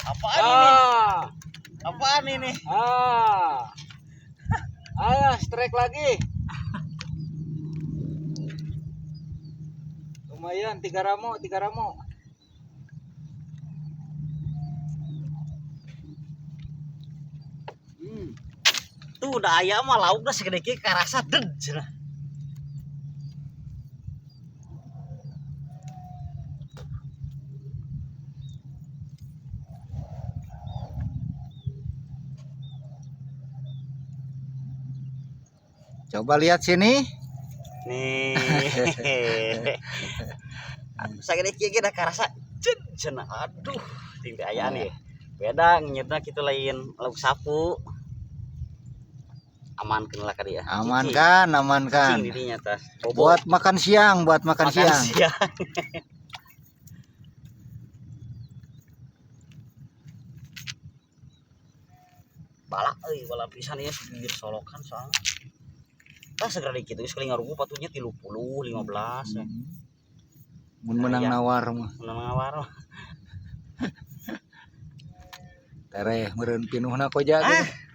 Apaan ini? Apaan ini? Ayo strike lagi. Lumayan 3 ramo, 3 ramo. Tuh udah ayam mah lauk dah segede kieu karasa ded cenah. Coba lihat sini. Nih. Segede kieu ge dah karasa ded cenah. Aduh, ting teh ayaan ieu. Beda nyeutna kitu lain lauk sapu. Aman kan lah kali ya. Aman kan, aman kan. Cicing didinya tas. Bobo. Buat makan siang, buat makan Makan siang. siang. Balak euy, balak pisan ieu pinggir solokan soalnya. Tah segera dikit geus sekali ngarugu patunya 30, 15 ya. Mun menang Aya. nawar mah. Menang nawar mah. Tereh meureun pinuhna koja Ah. teh.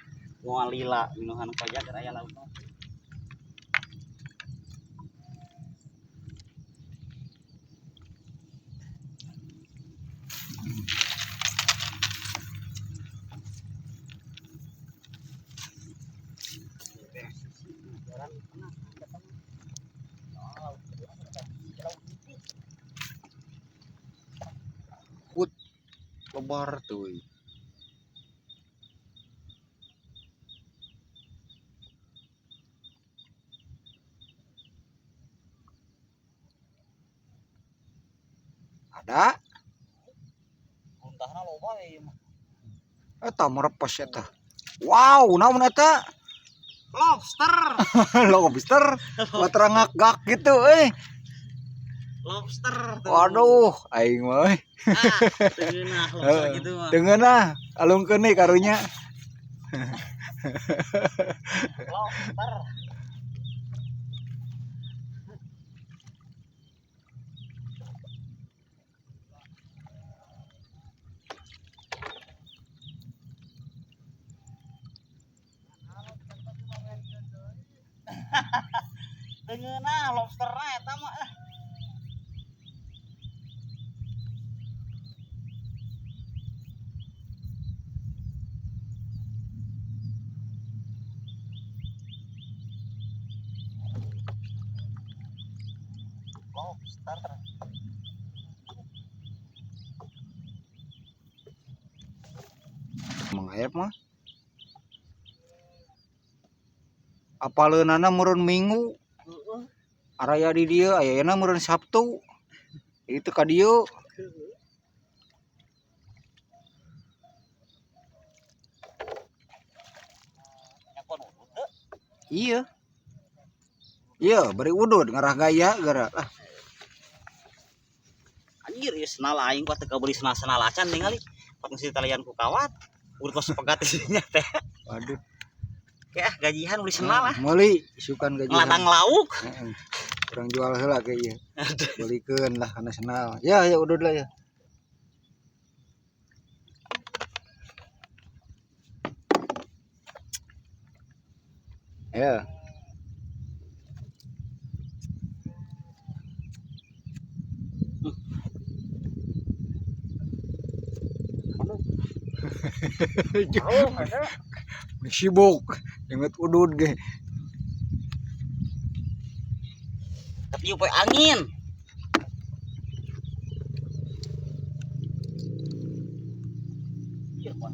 Moal lila minuhan koja keur aya lauk mah. Put lebar tuh. Ada? Runtahna loba we ieu mah. Eta merepes eta. Wow, naon eta? Lobster. Lobster. Baterangak gak gitu euy. Lobster tuh. Waduh, aing mah euy. Ah, tengeunah lobster gitu mah. Tengeunah, alungkeun nih karunya. Lobster. Tengeunah lobsterna eta mah. Lobster. Mangayap mah. Apaleunana meureun Minggu. Araya di dieu ayana meureun Sabtu. Itu ka dieu. Iya. Iya, bari udud ngarah gaya gara. Ah. Anjir, ieu senal aing kuat teu kabeuli senal-senal acan ningali. Pat mesti talian ku kawat. Urut kos pegat isinya teh. Waduh. Kayak gajihan beli senal ah. Meuli isukan gajihan. Ngeladang lauk. Heeh. Kurang jual heula ke ieu. Belikeun lah kana senal. Ya, ya udud lah ya. Ya. Sibuk inget udud ge. Ketiup we angin. Iya, kuat.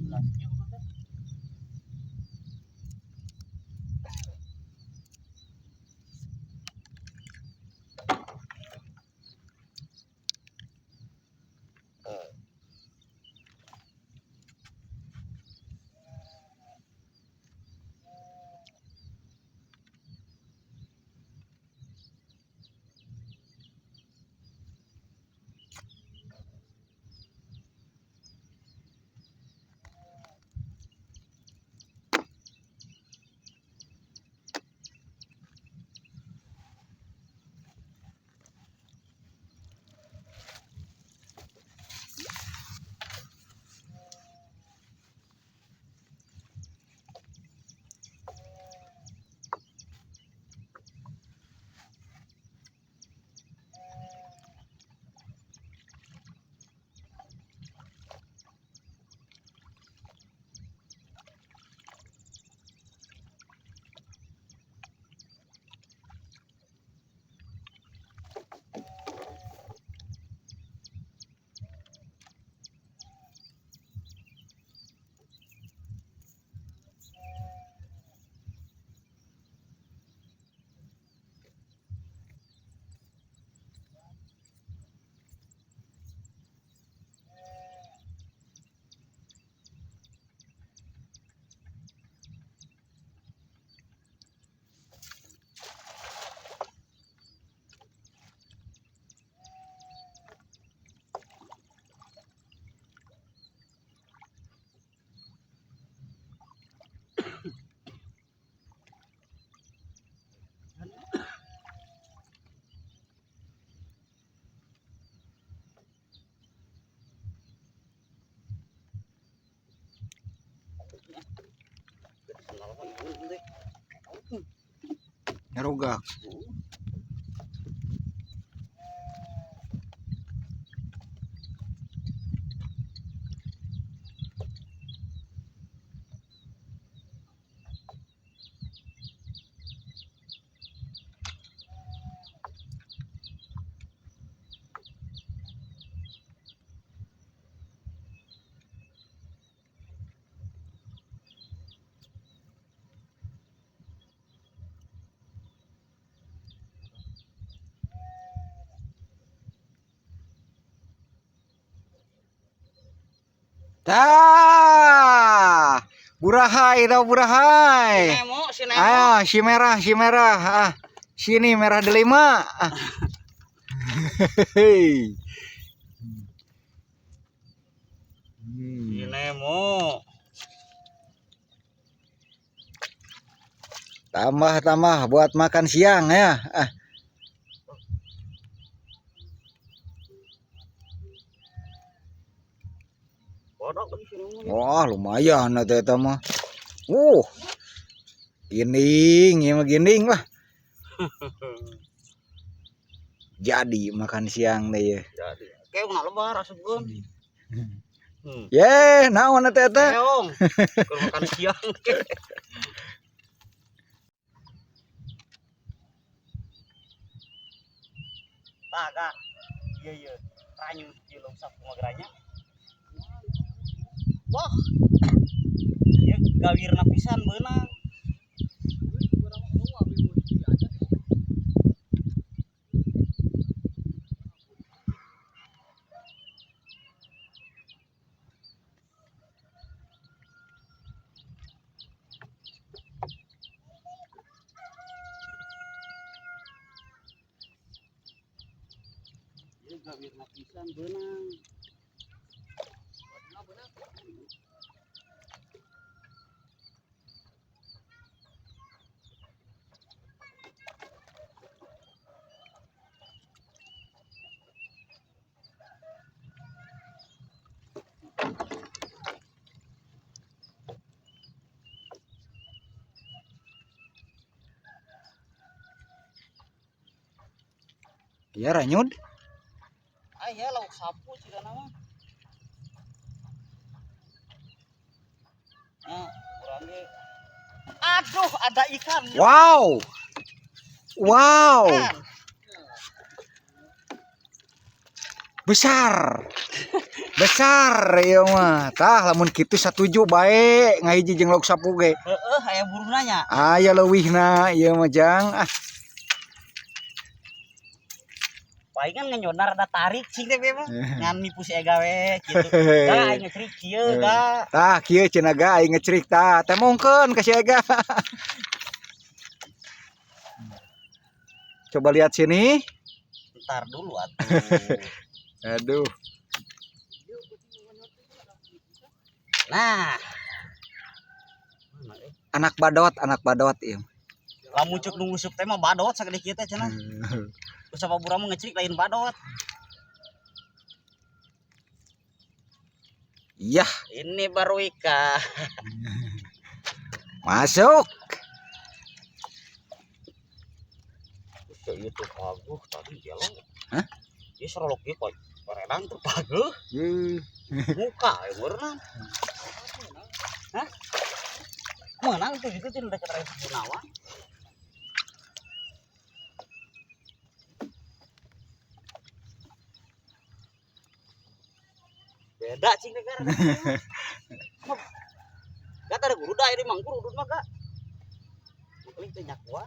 Ngarugak. Dah. Burahai tau burahai. Si Nemo, si Nemo. Ah, si merah, si merah. Ah, sini merah delima. Ah. Hei. Si Nemo. Tambah-tambah buat makan siang ya. Ah. Wah, lumayan atuh eta mah. Ginding, ieu mah ginding lah. Jadi makan siang deh ya. Jadi. Kayak nak lebar asupkeun. Ye, naon atuh eta? Keong. Keur makan siang. Tah, Kak. Iya, iya. Ranyu di longsak kumagranya. Wah. Ieu gawirna pisan beunang. Ieu gawirna pisan beunang. Ya ranyud. Aya lauk sapu cigana mah. Nah, urang ge. Aduh, ada ikan. Wow. Wow. Ikan. Besar. Besar ieu mah. Tah lamun kitu satuju bae ngahiji jeung lauk sapu ge. Heeh, aya buruhna nya. Aya leuwihna ieu mah jang. Ah. Palingan ngenyodar ada tarik cing teh mah. Ngan nipu si Ega we kitu. Ga aing ngecerik kieu ga. Tah kieu cenah ga aing ngecerik tah. Temongkeun ka si Ega. Coba lihat sini. Ntar dulu atuh. Aduh. Nah. Anak badot ieu. Lamun ceuk nu nguseup teh mah badot sagede kieu teh cenah. Usah buram ngecerik lain badot. Yah. Ini baru ikan. Masuk. Ya itu paguh tadi jalan. Hah? Dia serolok dia kok. Paredang tuh paguh. Muka ya berenang. Hah? Menang tuh gitu cina dekat Raya Gunawan. Beda cing negara. Gak ada guru dah ini mangkur udut mah kak. Mungkin teh nyakuan.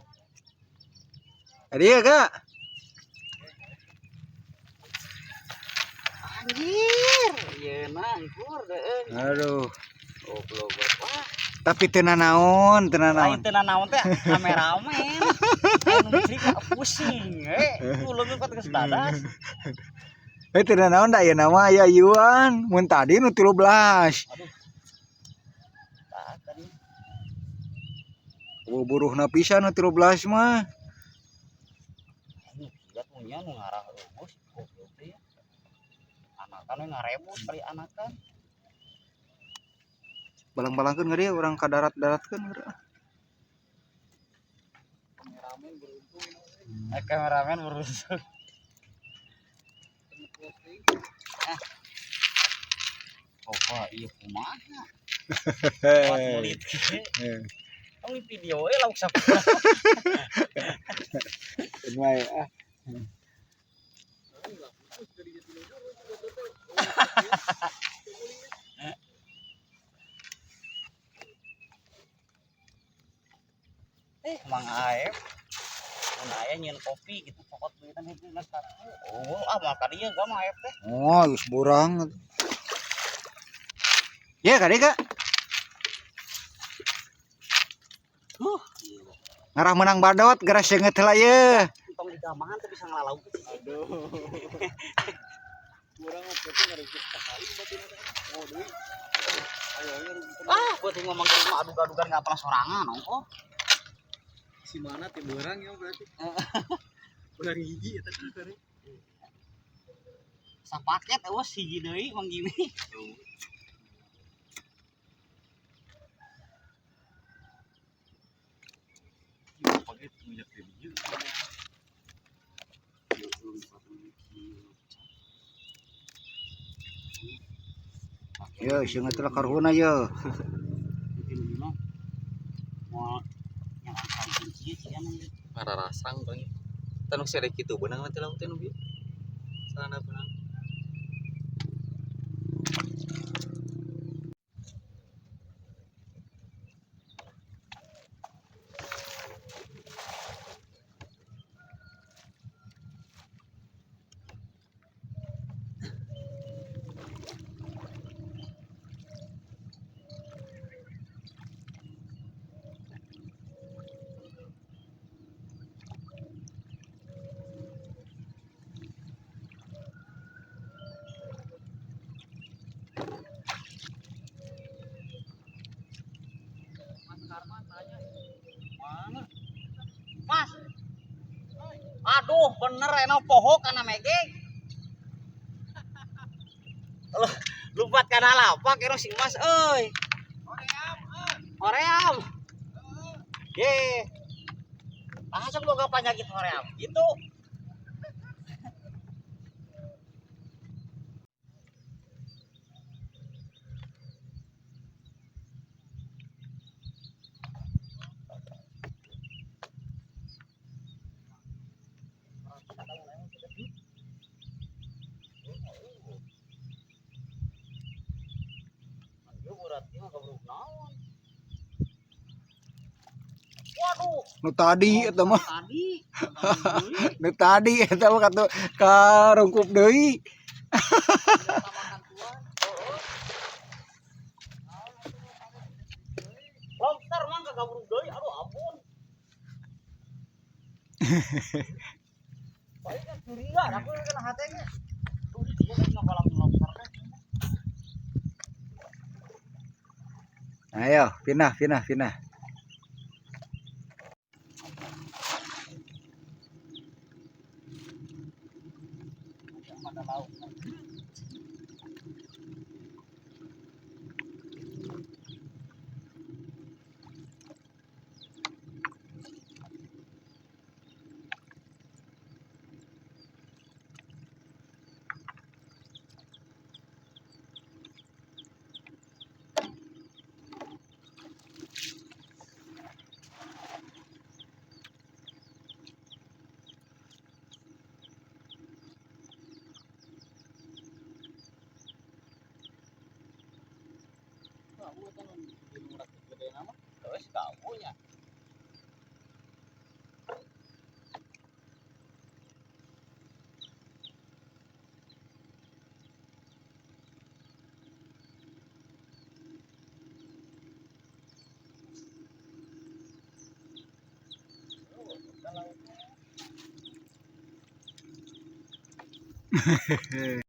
Ada kak? Anjir, iya nangkur deh. Aduh. Goblok. Wah. Tapi teu nanaon, teu nanaon. Lain teu nanaon teh kameramen. Anu ngecrik pusing eh. Ulun kok geus dadas. Eh teu nanaon da ayeuna mah aya ieuan. Mun tadi nu 13. Aduh. Tah tadi. Buruhna pisan nu 13 mah. Anu kiat punya nu ngarah eueuh goblok teh. Anakan we ngarebut kali anakan. Balang-balangkeun ngeri urang ka darat-daratkeun ngeri. Kameramen beruntung. Ah. Coba iya kumaha. Buat mulit ge. Tong di video we lauk sapu. Wae ah. Mang Aep. Mun aya nyieun kopi gitu cokot duitan hiji geus satu. Oh, ah moal ka dieu gua mah Aep teh. Oh, geus burang. Ya kali Kak. Huh. Ngarah menang badot geura seungeut heula ye. Tong di gamangan teh bisa ngalalau sih. Aduh. Urang mah berarti ngarumput sekali batin teh. Oh, deui. Ayo ayo rumputan. Ah, gua tuh ngomong ke rumah adug-adugan nggak pernah sorangan ongko. Si mana teh beurang ya berarti. Beurang hiji eta kan kare. Sapaket eueuh hiji deui Mang Jimmy. Pakai minyak teh dieu. Ye, seungeut heula karuhuna ye. Mararasang bang. Tanu sere kitu beunang nanti lamun teh nu bieu. Sarana beunang. Mas. Aduh, bener enak poho kana megeng. Loh, lupat kana lapak ero sing Mas euy. Hoream, hoream. Ye. Ah, sok boga panyakit hoream gitu. Waduh, Nu tadi eta mah. tadi. Nu tadi eta mah katu karungkup deui. Lobster mah kagabrug deui, aduh ampun. Baik kan curiga, aku kena hatenya. Tuh, dia kan ngokolam lobster teh. Ayo, pindah, pindah, pindah. Ada lauk. Terus kamunya.